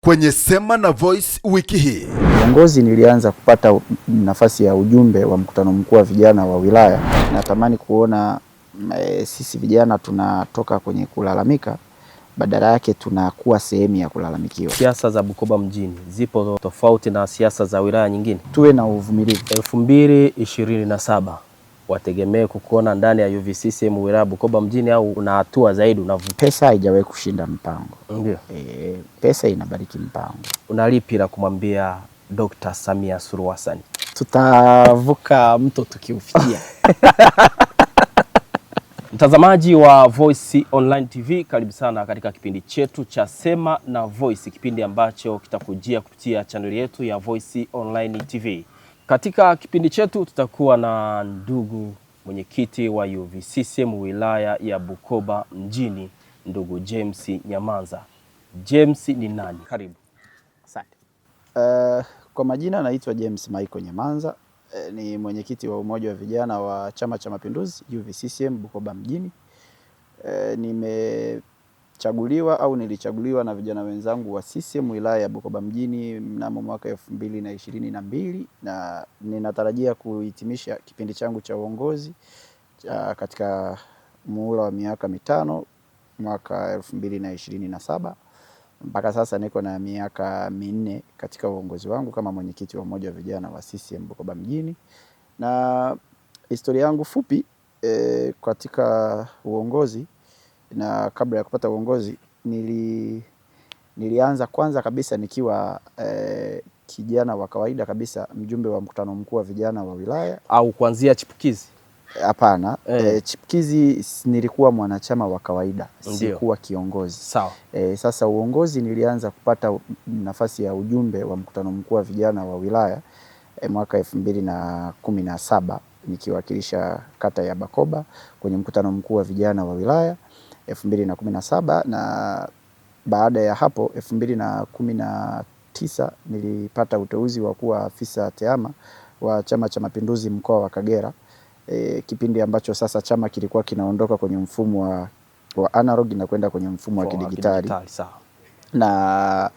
Kwenye Sema na Voice wiki hii, uongozi nilianza kupata nafasi ya ujumbe wa mkutano mkuu wa vijana wa wilaya. Natamani kuona sisi vijana tunatoka kwenye kulalamika, badala yake tunakuwa sehemu ya kulalamikiwa. Siasa za Bukoba mjini zipo tofauti na siasa za wilaya nyingine. Tuwe na uvumilivu. 2027 wategemee kukuona ndani ya UVCCM wilaya Bukoba mjini au una hatua zaidi unavuka? Pesa haijawahi kushinda mpango. Ndio. Pesa inabariki mpango. Una lipi la kumwambia Dr. Samia Suluhu Hassan? Tutavuka mto tukiufikia. Mtazamaji wa Voice Online TV, karibu sana katika kipindi chetu cha Sema na Voice, kipindi ambacho kitakujia kupitia chaneli yetu ya Voice Online TV. Katika kipindi chetu tutakuwa na ndugu mwenyekiti wa UVCCM wilaya ya Bukoba mjini, ndugu James Nyamanza. James ni nani? Karibu. Asante. Kwa majina naitwa James Michael Nyamanza, ni mwenyekiti wa umoja wa vijana wa Chama cha Mapinduzi UVCCM Bukoba mjini. Nimechaguliwa au nilichaguliwa na vijana wenzangu wa CCM wilaya ya Bukoba mjini mnamo mwaka 2022 na ninatarajia kuhitimisha kipindi changu cha uongozi katika muhula wa miaka 5 mwaka 2027. Mpaka sasa niko na miaka 4 katika uongozi wangu kama mwenyekiti wa umoja wa vijana wa CCM Bukoba mjini. Na historia yangu fupi katika uongozi na kabla ya kupata uongozi, nilianza kwanza kabisa nikiwa kijana wa kawaida kabisa, mjumbe wa mkutano mkuu wa vijana wa wilaya. Au kuanzia chipukizi? Hapana. Chipukizi nilikuwa mwanachama wa kawaida, sikuwa kiongozi. Sawa. Sasa uongozi nilianza kupata nafasi ya ujumbe wa mkutano mkuu wa vijana wa wilaya mwaka 2017 nikiwakilisha kata ya Bakoba kwenye mkutano mkuu wa vijana wa wilaya 2017, na baada ya hapo 2019 nilipata uteuzi wa kuwa afisa tehama wa Chama cha Mapinduzi mkoa wa Kagera. Kipindi ambacho sasa chama kilikuwa kinaondoka kwenye mfumo wa analog na kwenda kwenye mfumo wa kidigitali. Na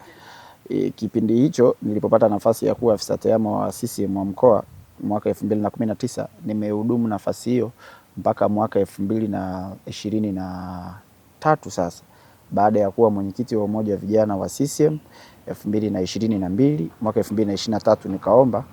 kipindi hicho nilipopata nafasi ya kuwa afisa tehama wa CCM wa mkoa mwaka 2019, nimehudumu nafasi hiyo mpaka mwaka 2023 sasa, baada ya kuwa mwenyekiti wa umoja wa vijana wa CCM 2022, mwaka 2023 nikaomba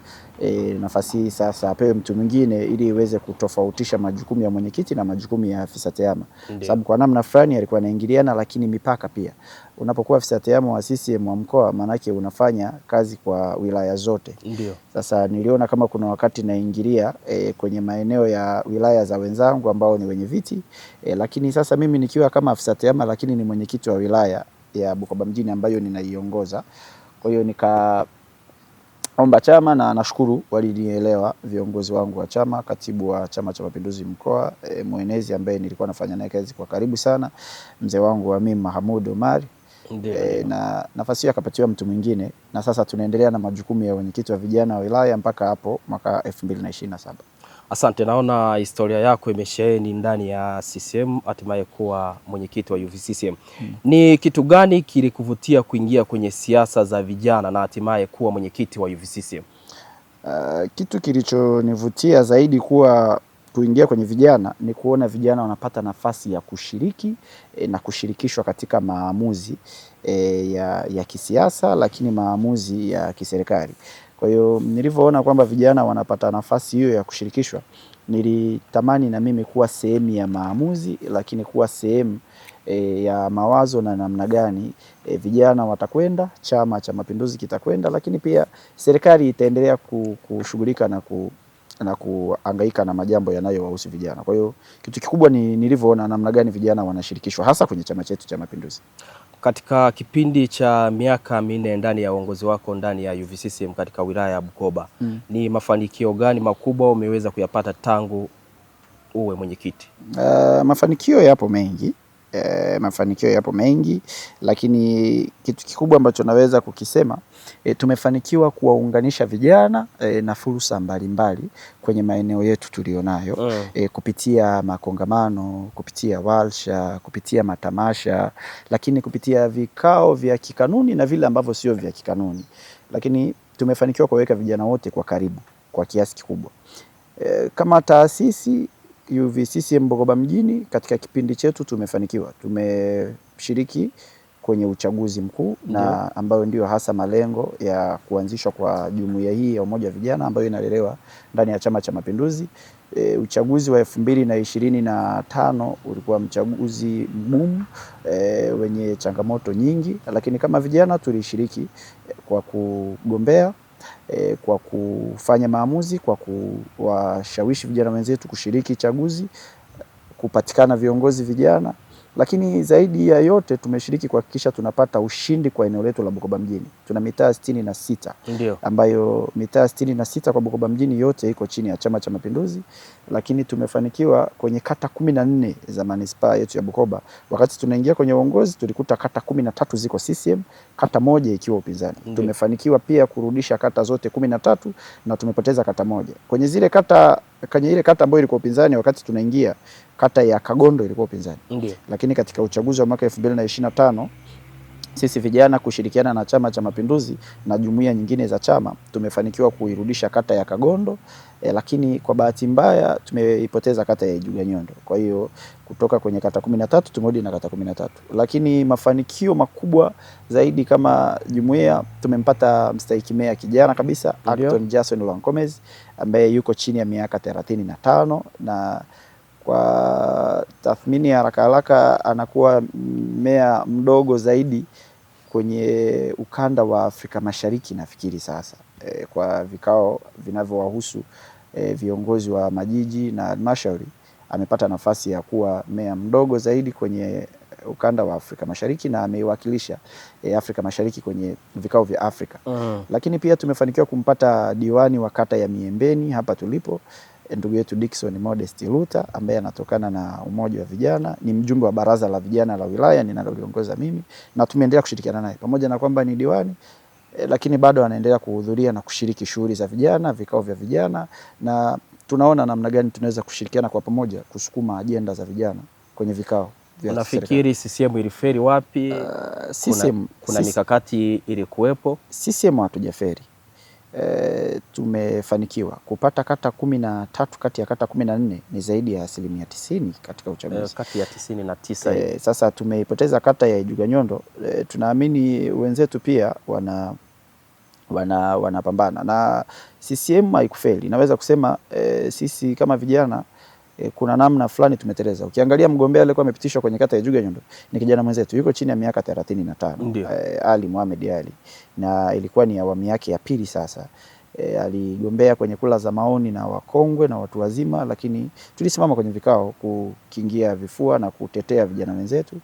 nafasi hii sasa apewe mtu mwingine ili iweze kutofautisha majukumu ya mwenyekiti na majukumu ya afisa tehama. Sababu kwa namna fulani alikuwa anaingiliana, lakini mipaka pia. Unapokuwa afisa tehama wa CCM wa mkoa, maana yake unafanya kazi kwa wilaya zote. Ndiyo. Sasa niliona kama kuna wakati naingilia kwenye maeneo ya wilaya za wenzangu ambao ni wenye viti, lakini sasa mimi nikiwa kama afisa tehama lakini ni mwenyekiti wa wilaya ya Bukoba mjini ambayo ninaiongoza. Kwa hiyo nikaomba chama na nashukuru walinielewa viongozi wangu wa chama, katibu wa Chama cha Mapinduzi mkoa, mwenezi ambaye nilikuwa nafanya naye kazi kwa karibu sana, mzee wangu Amin Mahamud Omar. Na nafasi hiyo akapatiwa mtu mwingine, na sasa tunaendelea na majukumu ya mwenyekiti wa vijana wa wilaya mpaka hapo mwaka 2027. Asante, naona historia yako imesheheni ndani ya CCM hatimaye kuwa mwenyekiti wa UVCCM. Ni kitu gani kilikuvutia kuingia kwenye siasa za vijana na hatimaye kuwa mwenyekiti wa UVCCM? Kitu kilichonivutia zaidi kuingia kwenye vijana ni kuona vijana wanapata nafasi ya kushiriki na kushirikishwa katika maamuzi ya kisiasa, lakini maamuzi ya kiserikali. Kwa hiyo nilivyoona kwamba vijana wanapata nafasi hiyo ya kushirikishwa, nilitamani na mimi kuwa sehemu ya maamuzi, lakini kuwa sehemu ya mawazo na namna gani vijana watakwenda, Chama cha Mapinduzi kitakwenda, lakini pia serikali itaendelea kushughulika na kuhangaika na majambo yanayowahusu vijana. Kwa hiyo kitu kikubwa ni nilivyoona namna gani vijana wanashirikishwa hasa kwenye chama chetu cha Mapinduzi. Katika kipindi cha miaka 4 ndani ya uongozi wako ndani ya UVCCM katika wilaya ya Bukoba, ni mafanikio gani makubwa umeweza kuyapata tangu uwe mwenyekiti? Mafanikio yapo mengi. Mafanikio yapo mengi, lakini kitu kikubwa ambacho naweza kukisema, tumefanikiwa kuwaunganisha vijana na fursa mbalimbali kwenye maeneo yetu tulionayo, kupitia makongamano, kupitia warsha, kupitia matamasha, lakini kupitia vikao vya kikanuni na vile ambavyo sio vya kikanuni. Lakini tumefanikiwa kuwaweka vijana wote kwa karibu kwa kiasi kikubwa. Kama taasisi UVCCM Bukoba mjini, katika kipindi chetu tumefanikiwa. Tumeshiriki kwenye uchaguzi mkuu na ambayo ndio hasa malengo ya kuanzishwa kwa jumuiya hii ya Umoja wa Vijana ambayo inalelewa ndani ya Chama cha Mapinduzi. Uchaguzi wa 2025 ulikuwa mchaguzi mgumu, wenye changamoto nyingi, lakini kama vijana tulishiriki kwa kugombea, kwa kufanya maamuzi, kwa kuwashawishi vijana wenzetu kushiriki chaguzi, kupatikana viongozi vijana. Lakini zaidi ya yote tumeshiriki kuhakikisha tunapata ushindi kwa eneo letu la Bukoba mjini. Tuna mitaa 66 ambayo mitaa 66 kwa Bukoba mjini yote iko chini ya Chama cha Mapinduzi, lakini tumefanikiwa kwenye kata 14 za manispaa yetu ya Bukoba. Wakati tunaingia kwenye uongozi tulikuta kata 13 ziko CCM, kata moja ikiwa upinzani. Tumefanikiwa pia kurudisha kata zote 13 na tumepoteza kata moja. Kwenye zile kata, kwenye ile kata ambayo ilikuwa upinzani wakati tunaingia, kata ya Kagondo ilikuwa upinzani. Lakini katika uchaguzi wa mwaka 2025 sisi vijana kushirikiana na Chama cha Mapinduzi na jumuiya nyingine za chama tumefanikiwa kuirudisha kata ya Kagondo, lakini kwa bahati mbaya tumeipoteza kata ya Ijuganyondo. Kwa hiyo kutoka kwenye kata 13 tumerudi na kata 13. Lakini mafanikio makubwa zaidi kama jumuiya, tumempata mstahiki meya kijana kabisa, Acton Jason Lwankomez, ambaye yuko chini ya miaka 35 na kwa tathmini ya haraka haraka anakuwa meya mdogo zaidi kwenye ukanda wa Afrika Mashariki nafikiri sasa, kwa vikao vinavyowahusu viongozi wa majiji na halmashauri, amepata nafasi ya kuwa meya mdogo zaidi kwenye ukanda wa Afrika Mashariki na ameiwakilisha Afrika Mashariki kwenye vikao vya Afrika. Lakini pia tumefanikiwa kumpata diwani wa kata ya Miembeni hapa tulipo, ndugu yetu Dickson Modest Luta ambaye anatokana na Umoja wa Vijana, ni mjumbe wa baraza la vijana la wilaya ninaloliongoza mimi, na tumeendelea kushirikiana naye pamoja na kwamba ni diwani, lakini bado anaendelea kuhudhuria na kushiriki shughuli za vijana, vikao vya vijana, na tunaona namna gani tunaweza kushirikiana kwa pamoja kusukuma ajenda za vijana kwenye vikao vya Unafikiri CCM iliferi wapi? CCM, kuna mikakati ilikuwepo? CCM hatujaferi. Tumefanikiwa kupata kata 13 kati ya kata 14, ni zaidi ya 90% katika uchaguzi. Kati ya 99. Sasa tumeipoteza kata ya Ijuganyondo. Tunaamini wenzetu pia wanapambana na CCM haikufeli. Naweza kusema sisi kama vijana kuna namna fulani tumeteleza. Ukiangalia mgombea aliyekuwa amepitishwa kwenye kata ya Ijuganyondo ni kijana mwenzetu, yuko chini ya miaka 35, Ali Mohamed Ali, na ilikuwa ni awamu yake ya pili sasa. Aligombea kwenye kula za maoni na wakongwe na watu wazima, lakini tulisimama kwenye vikao kukingia vifua na kutetea vijana wenzetu,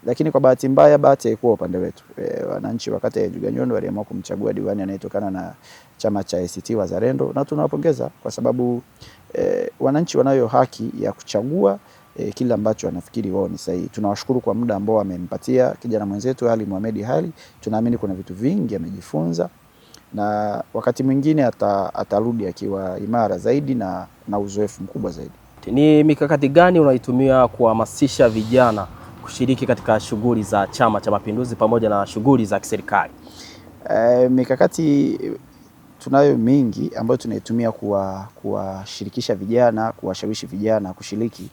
lakini kwa bahati mbaya, bahati haikuwa upande wetu. Wananchi wa kata ya Ijuganyondo waliamua kumchagua diwani anayetokana na chama cha ACT Wazalendo, na tunawapongeza kwa sababu wananchi wanayo haki ya kuchagua kile ambacho wanafikiri wao ni sahihi. Tunawashukuru kwa muda ambao wamempatia kijana mwenzetu Ali Mohamed Ali. Tunaamini kuna vitu vingi amejifunza, na wakati mwingine atarudi akiwa imara zaidi na uzoefu mkubwa zaidi. Ni mikakati gani unaitumia kuhamasisha vijana kushiriki katika shughuli za Chama cha Mapinduzi pamoja na shughuli za kiserikali? Mikakati tunayo mingi ambayo tunaitumia kuwashirikisha vijana, kuwashawishi vijana kushiriki.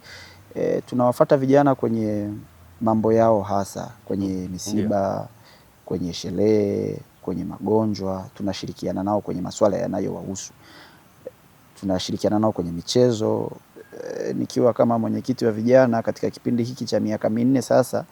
Tunawafuata vijana kwenye mambo yao, hasa kwenye misiba, kwenye sherehe, kwenye magonjwa. Tunashirikiana nao kwenye masuala yanayowahusu. Tunashirikiana nao kwenye michezo. Nikiwa kama mwenyekiti wa vijana katika kipindi hiki cha miaka 4 sasa,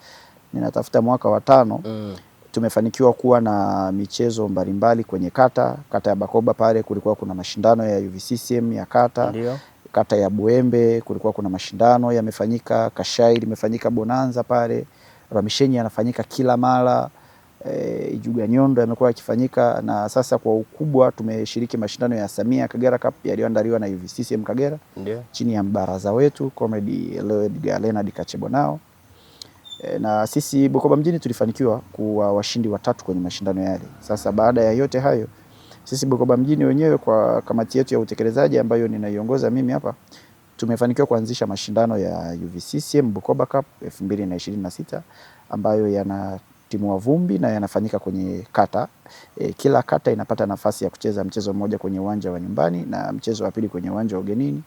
ninatafuta mwaka wa 5. Tumefanikiwa kuwa na michezo mbalimbali kwenye kata. Kata ya Bakoba pale kulikuwa kuna mashindano ya UVCCM ya kata. Ndiyo. Kata ya Buembe kulikuwa kuna mashindano yamefanyika, Kashai limefanyika bonanza pale, Rwamishenyi yanafanyika kila mara, Ijuganyondo yamekuwa yakifanyika, na sasa kwa ukubwa tumeshiriki mashindano ya Samia Kagera Cup yaliyoandaliwa na UVCCM Kagera. Ndiyo. Chini ya mbaraza wetu Comrade Leonard Kachebonao. Na sisi Bukoba mjini tulifanikiwa kuwa washindi watatu kwenye mashindano yale. Sasa baada ya yote hayo, sisi Bukoba mjini wenyewe kwa kamati yetu ya utekelezaji ambayo ninaiongoza mimi hapa, tumefanikiwa kuanzisha mashindano ya UVCCM Bukoba Cup 2026 ambayo yanatimua vumbi na yanafanyika kwenye kata. Kila kata inapata nafasi ya kucheza mchezo mmoja kwenye uwanja wa nyumbani na mchezo wa pili kwenye uwanja wa ugenini.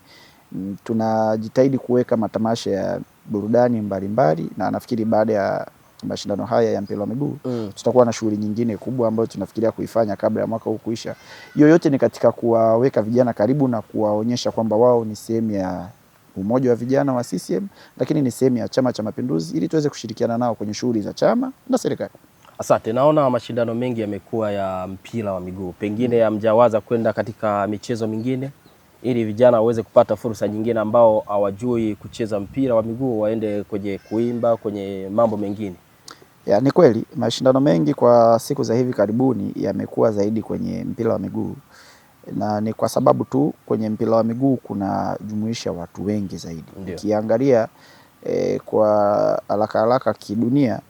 Tunajitahidi kuweka matamasha ya burudani mbalimbali, na nafikiri baada ya mashindano haya ya mpira wa miguu tutakuwa na shughuli nyingine kubwa ambayo tunafikiria kuifanya kabla ya mwaka huu kuisha. Hiyo yote ni katika kuwaweka vijana karibu na kuwaonyesha kwamba wao ni sehemu ya umoja wa vijana wa CCM, lakini ni sehemu ya Chama cha Mapinduzi, ili tuweze kushirikiana nao kwenye shughuli za chama na serikali. Asante. Naona mashindano mengi yamekuwa ya mpira wa miguu, pengine hamjawaza kwenda katika michezo mingine ili vijana waweze kupata fursa nyingine, ambao hawajui kucheza mpira wa miguu waende kwenye kuimba, kwenye mambo mengine. Ya, ni kweli mashindano mengi kwa siku za hivi karibuni yamekuwa zaidi kwenye mpira wa miguu, na ni kwa sababu tu kwenye mpira wa miguu kuna jumuisha watu wengi zaidi. Ukiangalia kwa haraka haraka kidunia,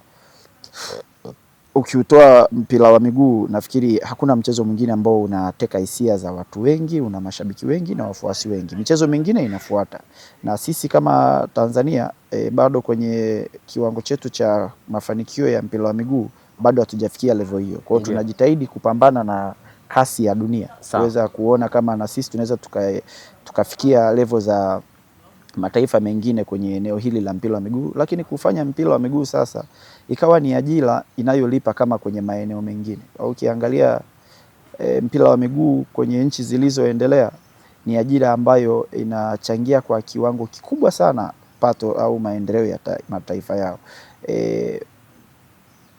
ukiutoa mpira wa miguu nafikiri hakuna mchezo mwingine ambao unateka hisia za watu wengi, una mashabiki wengi na wafuasi wengi. Michezo mingine inafuata. Na sisi kama Tanzania bado kwenye kiwango chetu cha mafanikio ya mpira wa miguu bado hatujafikia level hiyo. Kwa hiyo tunajitahidi kupambana na kasi ya dunia, kuweza kuona kama na sisi tunaweza tukafikia level za mataifa mengine kwenye eneo hili la mpira wa miguu. Lakini kufanya mpira wa miguu sasa ikawa ni ajira inayolipa kama kwenye maeneo mengine. Au ukiangalia mpira wa miguu kwenye nchi zilizoendelea ni ajira ambayo inachangia kwa kiwango kikubwa sana pato au maendeleo ya mataifa yao.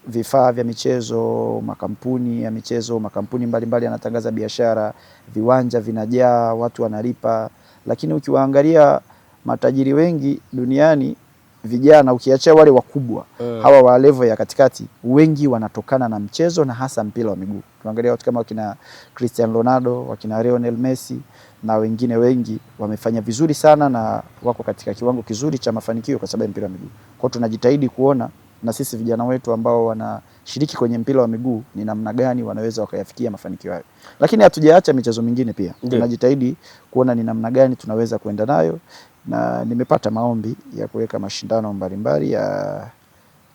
Vifaa vya michezo, makampuni ya michezo, makampuni mbalimbali yanatangaza biashara, viwanja vinajaa, watu wanalipa. Lakini ukiwaangalia matajiri wengi duniani vijana, ukiachia wale wakubwa, hawa wa level ya katikati, wengi wanatokana na mchezo na hasa mpira wa miguu. Tuangalia watu kama wakina Cristiano Ronaldo, wakina Lionel Messi na wengine wengi wamefanya vizuri sana na wako katika kiwango kizuri cha mafanikio kwa sababu ya mpira wa miguu. Kwa hiyo tunajitahidi kuona na sisi vijana wetu ambao wanashiriki kwenye mpira wa miguu ni namna gani wanaweza wakayafikia mafanikio hayo. Lakini hatujaacha michezo mingine pia. Tunajitahidi kuona ni namna gani tunaweza kuenda nayo, na nimepata maombi ya kuweka mashindano mbalimbali ya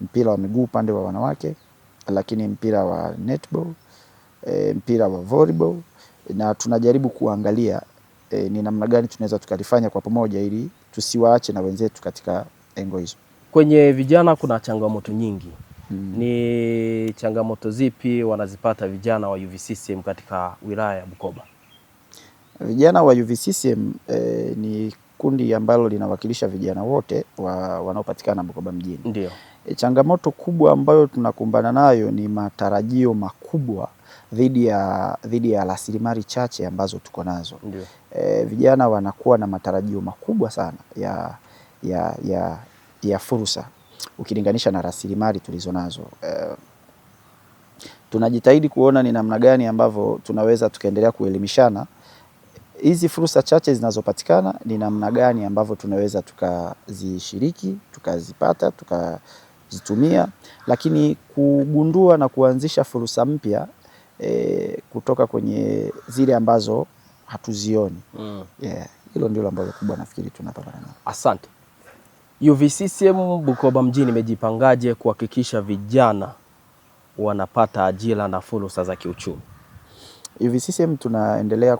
mpira wa miguu upande wa wanawake, lakini mpira wa netball, mpira wa volleyball, na tunajaribu kuangalia ni namna gani tunaweza tukalifanya kwa pamoja ili tusiwaache na wenzetu katika engo hizo. Kwenye vijana kuna changamoto nyingi. Ni changamoto zipi wanazipata vijana wa UVCCM katika wilaya ya Bukoba? Vijana wa UVCCM ni kundi ambalo linawakilisha vijana wote wanaopatikana Bukoba mjini. Ndio. Changamoto kubwa ambayo tunakumbana nayo ni matarajio makubwa dhidi ya rasilimali chache ambazo tuko nazo. Ndio. Vijana wanakuwa na matarajio makubwa sana ya fursa ukilinganisha na rasilimali tulizonazo. Tunajitahidi kuona ni namna gani ambavyo tunaweza tukaendelea kuelimishana hizi fursa chache zinazopatikana, ni namna gani ambavyo tunaweza tukazishiriki, tukazipata, tukazitumia, lakini kugundua na kuanzisha fursa mpya kutoka kwenye zile ambazo hatuzioni. Hilo ndilo ambalo kubwa nafikiri tunapambana nalo. Asante. UVCCM Bukoba mjini imejipangaje kuhakikisha vijana wanapata ajira na fursa za kiuchumi? UVCCM tunaendelea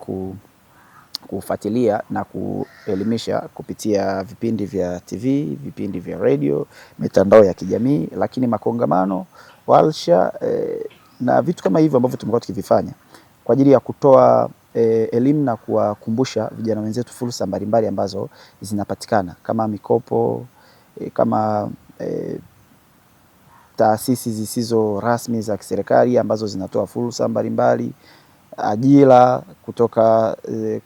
kufuatilia na kuelimisha kupitia vipindi vya TV, vipindi vya radio, mitandao ya kijamii, lakini makongamano, warsha na vitu kama hivyo ambavyo tumekuwa tukivifanya kwa ajili ya kutoa elimu na kuwakumbusha vijana wenzetu fursa mbalimbali ambazo zinapatikana kama mikopo, kama taasisi zisizo rasmi za kiserikali ambazo zinatoa fursa mbalimbali, ajira kutoka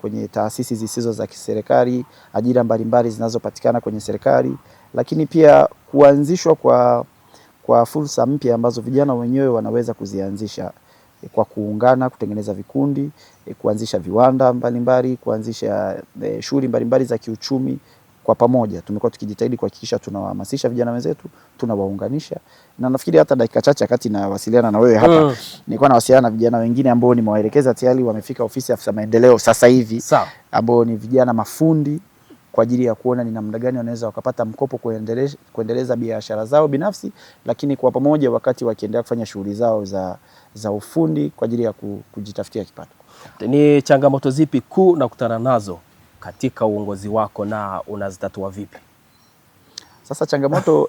kwenye taasisi zisizo za kiserikali, ajira mbalimbali zinazopatikana kwenye serikali, lakini pia kuanzishwa kwa fursa mpya ambazo vijana wenyewe wanaweza kuzianzisha kwa kuungana, kutengeneza vikundi, kuanzisha viwanda mbalimbali, kuanzisha shughuli mbalimbali za kiuchumi Kwa pamoja tumekuwa tukijitahidi kuhakikisha tunawahamasisha vijana wenzetu, tunawaunganisha, na nafikiri hata dakika chache wakati nawasiliana na wewe hapa nilikuwa nawasiliana na vijana wengine ambao nimewaelekeza tayari wamefika ofisi ya afisa maendeleo sasa hivi, ambao ni vijana mafundi kwa ajili ya kuona ni namna gani wanaweza wakapata mkopo kuendeleza biashara zao binafsi, lakini kwa pamoja wakati wakiendelea kufanya shughuli zao za ufundi kwa ajili ya kujitafutia kipato. Ni changamoto zipi kuu nakutana nazo katika uongozi wako na unazitatua vipi? Sasa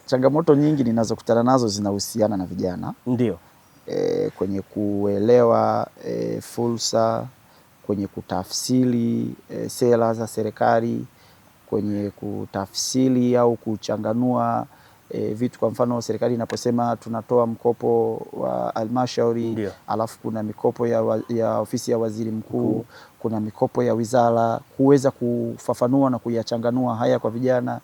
changamoto nyingi ninazokutana nazo zinahusiana na vijana. Ndio. Kwenye kuelewa fursa, kwenye kutafsiri sera za serikali, kwenye kutafsiri au kuchanganua vitu. Kwa mfano serikali inaposema tunatoa mkopo wa halmashauri, alafu kuna mikopo ya ofisi ya waziri mkuu, kuna mikopo ya wizara, kuweza kufafanua na kuyachanganua haya kwa vijana,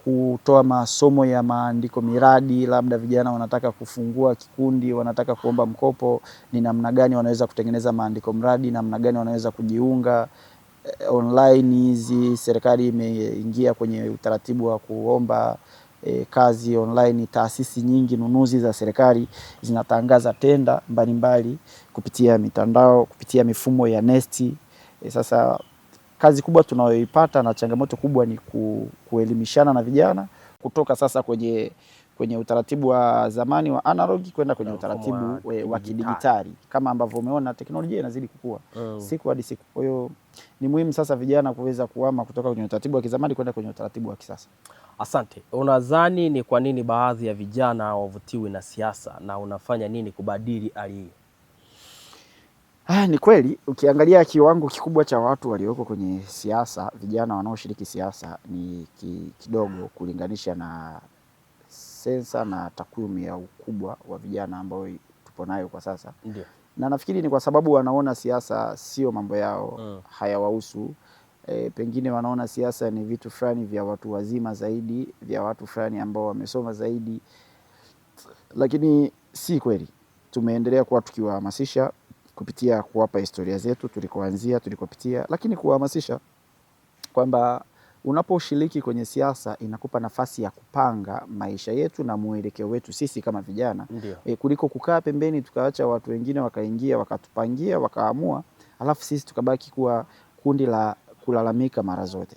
kutoa masomo ya maandiko miradi, labda vijana wanataka kufungua kikundi, wanataka kuomba mkopo, ni namna gani wanaweza kutengeneza maandiko mradi, namna gani wanaweza kujiunga online. Hizi serikali imeingia kwenye utaratibu wa kuomba kazi online. Taasisi nyingi nunuzi za serikali zinatangaza tenda mbalimbali kupitia mitandao, kupitia mifumo ya NeST. Sasa kazi kubwa tunayoipata na changamoto kubwa ni kuelimishana na vijana kutoka sasa kwenye utaratibu wa zamani wa analog kwenda kwenye utaratibu wa kidijitali. Kama ambavyo umeona teknolojia inazidi kukua siku hadi siku. Kwa hiyo ni muhimu sasa vijana kuweza kuhama kutoka kwenye utaratibu wa kizamani kwenda kwenye utaratibu wa kisasa. Asante. Unadhani ni kwa nini baadhi ya vijana hawavutiwi na siasa na unafanya nini kubadili hali hiyo? Ni kweli ukiangalia kiwango kikubwa cha watu walioko kwenye siasa, vijana wanaoshiriki siasa ni kidogo kulinganisha na sensa na takwimu ya ukubwa wa vijana ambao tupo nayo kwa sasa. Ndiyo. Na nafikiri ni kwa sababu wanaona siasa sio mambo yao, hayawahusu. Pengine wanaona siasa ni vitu fulani vya watu wazima zaidi, vya watu fulani ambao wamesoma zaidi. Lakini si kweli. Tumeendelea kuwa tukiwahamasisha kupitia kuwapa historia zetu, tulikoanzia, tulikopitia, lakini kuwahamasisha kwamba unaposhiriki kwenye siasa inakupa nafasi ya kupanga maisha yetu na mwelekeo wetu sisi kama vijana. Kuliko kukaa pembeni tukaacha watu wengine wakaingia wakatupangia wakaamua, alafu sisi tukabaki kuwa kundi la kulalamika mara zote.